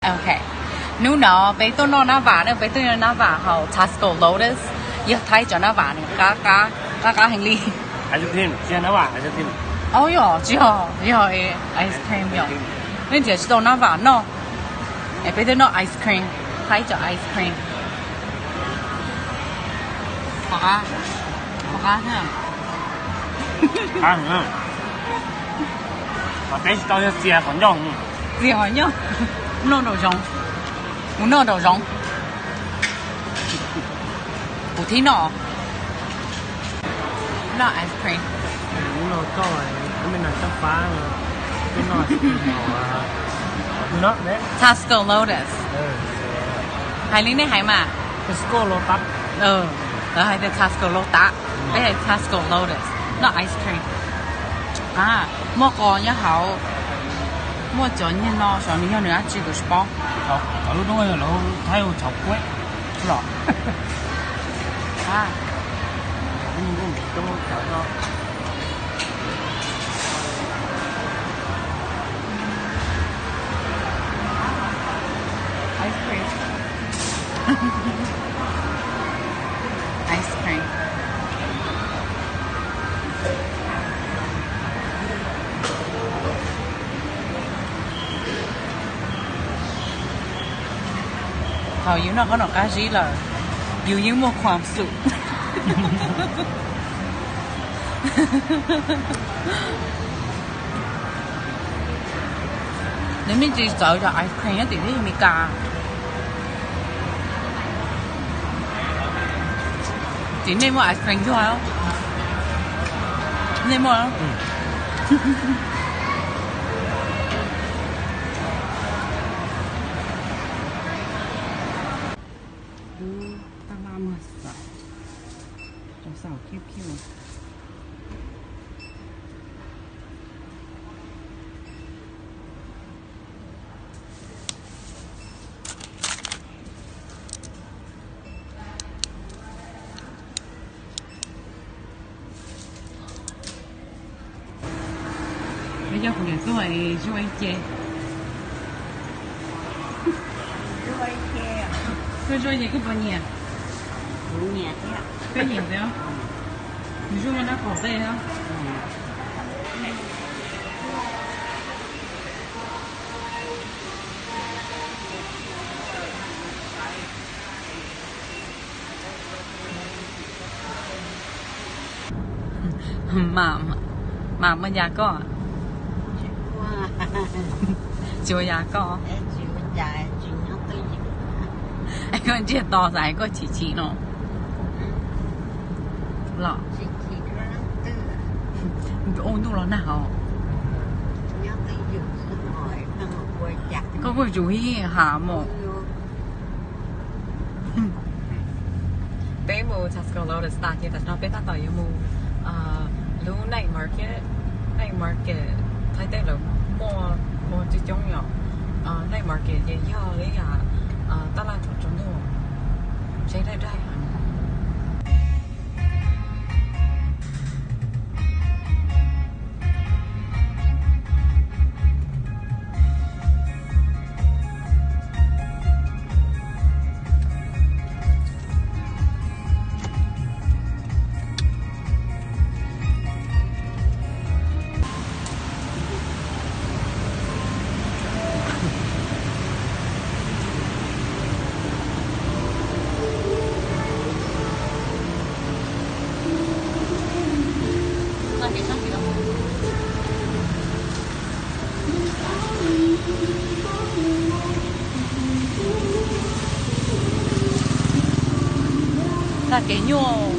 Ok, hnub no peb tuaj noj nab vam na, peb tuaj noj nab vam hauv Tasco Lotus, yog Thaib cov nab vam nws qab qab, qab qab heev li. Au yog tsis yog, yog ice cream yom. Nej nrhiav tsis tau nab vam noj, es peb tuaj noj ice cream, Thaib cov ice cream. Qab, qab thiab. Peb tsis tau yog txias qhov ncauj. Txias qhov ncauj. Noj nraum zoov, kuv noj nraum zoov. Kuv thib noj, noj ice cream. Tasco Lotus. Hais li nej hais mas. Lawv hais tias Tasco Lotus, peb hais Tasco Lotus. Noj ice cream. A, muaj qos nyob hauv, muaj cov niag no xyov nws yog nws dab tsi kuv tsis paub. Cov lub roob lawv thaij ua tshauv kueb los. Ice cream. Ice cream. Thaum yus noj qhob noom qab zib lawm, yus yeej muaj khuam xum. Nws me ntsis txawv cov ice cream nyob tim teb chaws Amelikas. Tim nej muaj ice cream cuag, nej muaj? Tab laj muag xaum, rau xaum khiab khiab. Peb coj kuv niam tuaj es zuaj ib ce. Koj zuaj ces koj puas nyiam? Peb nyiam thiab. Nws zuaj nyob dab qhov tej. Mam, mam muaj yas koj? Tsis ua yas koj. Es koj ntsiag to xav koj chim chim no los? Ua ntuj los nag hos. Koj kuj tsum ib has mos. Peb mus Tasco Lotus tas ces tam no peb tab tom yuav mus lub night market. Night market Thaib teb lawv muaj, muaj coob coob yom. Night market ces yog li tab laj tsaus ntuj, tsheb daig daig. Tag kev nyuaj.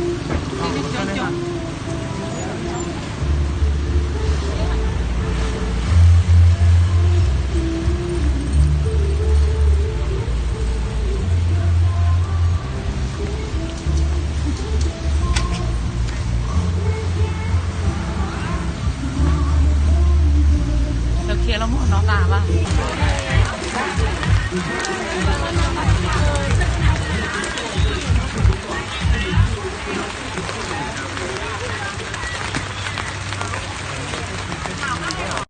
Lawv khiav los mus no tas mas.